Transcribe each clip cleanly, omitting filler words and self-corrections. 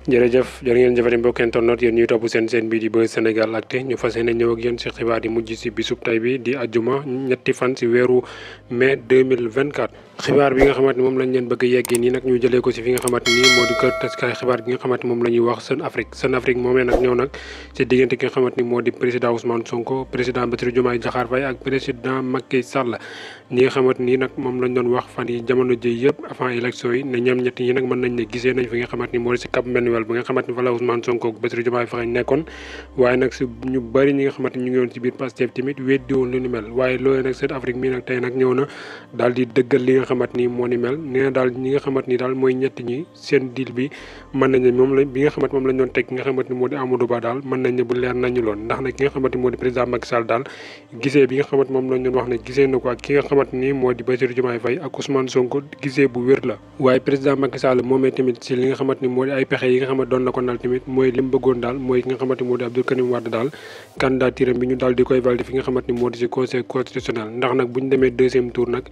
jërëjëf jërë ngeen jëfati mbokk internet yéen ñuy topp seen bii di Buzz Sénégal Actu ñu fas yéene ñëw ak yéen ci xibaar yi mujj ci bisub tay bi di àjjuma ñetti fan ci weeru mai 2024 xibaar bi nga xamante ni moom lañ leen bëgg a yeggee nii nag ñu jëlee ko ci fi nga xamante ni moo di kër taskaay xibaar gi nga xamante ni moom la ñuy wax Sun Afrique moomee nag ñëw nag ci diggante ki nga xamante ni moo di président Ousmane Sonko président Bassirou Diomaye Diakhar Faye ak président Macky Sall ñi nga xamante ni nag moom lañ doon wax fan yi jamono ji yëpp avant élection yi ne ñoom ñett ñi nag mën nañ ne gisee nañ fi nga xamante ni moo di ci Cap Manuel bi nga xamante ni fa la Ousmane Sonko ak Bassirou Diomaye Faye nekkoon waaye nag si ñu bëri ñi nga xamante ni ñu ngi woon ci biir Pastef tamit weddi woon lu ni mel waaye loolee nag Sun Afrique mii nag tey nag ñëw na daal di dëggal li nga xamante ni moo ni mel nee na daal ñi nga xamante ni daal mooy ñett ñi seen deal bi mën nañ ne moom la bi nga xamante moom lañ doon teg ki nga xamante ni moo di Amadou Ba daal mën nañ ne bu leer nañu loon ndax nag ki nga xamante ni moo di président Macky Sall daal gisee bi nga xamante moom lañ doon wax ne gisee na ko ak ki nga xamante ni moo di Bassirou Diomaye Faye ak Ousmane Sonko gisee bu wér la waaye président Macky Sall moomee tamit si li nga xamante ni moo di ay pexe yi nga xamante doon na ko nal tamit mooy li mu bëggoon daal mooy ki nga xamante ni moo di Abdou Karim Wade daal candidature bi ñu daal di koy valider fi nga xamante ni moo di si conseil constitutionnel ndax nag bu ñu demee deuxième tour nag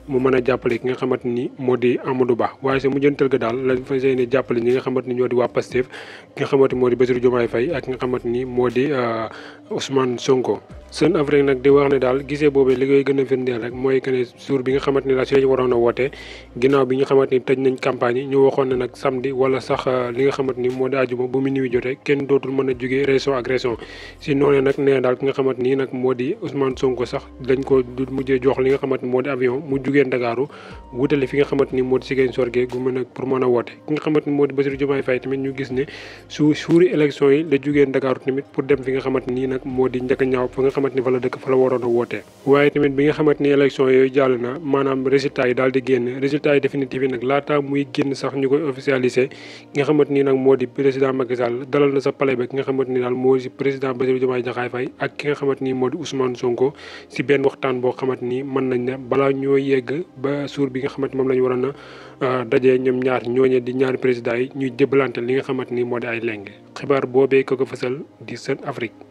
mu mën a jàppale ki nga xamante ni moo di Amadou Ba waaye sa mujjantal ga daal lañ fas yéene jàppale ñi nga xamante ni ñoo di waa Pastef ki nga xamante ni moo di Bassirou Diomaye Faye ak ki nga xamante ni moo di Ousmane Sonko. Sun Afrique nag di wax ne daal gisee boobee li koy gën a firndeel rek mooy que ne jour bi nga xamante ni daal si lañu waroon a wootee ginnaaw bi nga xamante ni tëj nañ campagne yi ñu waxoon ne nag samedi wala sax li nga xamante ni moo di àjjuma bu minuit jotee kenn dootul mën a jugee région ak région si noonu nag nee daal ki nga xamante ni nag moo di Ousmane Sonko sax dañ ko du mujjee jox li nga xamante ni moo di avion mu jugee Ndakaaru wutale fi nga xamante ni moo di Ziguinchor gi gu mën a pour mën a woote ki nga xamante ni moo di Bassirou Diomaye Faye tamit ñu gis ne suuri élection yi la jugee Ndakaaru tamit pour dem fi nga xamante ni nag moo di njëkk ñaaw fa nga xamante ni fa la dëkk fa la waroon a wootee waaye tamit bi nga xamante ni élection yooyu jàll na maanaam résultat yi daal di génn résultat yi définitif yi nag laata muy génn sax ñu koy officialisé ki nga xamante ni nag moo di président Macky Sall dalal na sa palais ba ki nga xamante ni daal moo di président Bassirou Diomaye Diakhar Faye ak ki nga xamante ni moo di Ousmane Sonko si benn waxtaan boo xamante ni mën nañ ne balaa ñoo yegg ba suur bi nga xamante ni moom la ñu waroon a dajee ñoom ñaar ñooñee di ñaari président yi ñuy jëbalante li nga xamante ni moo di ay leng xibaar boobee ko fësal di Sun Afrique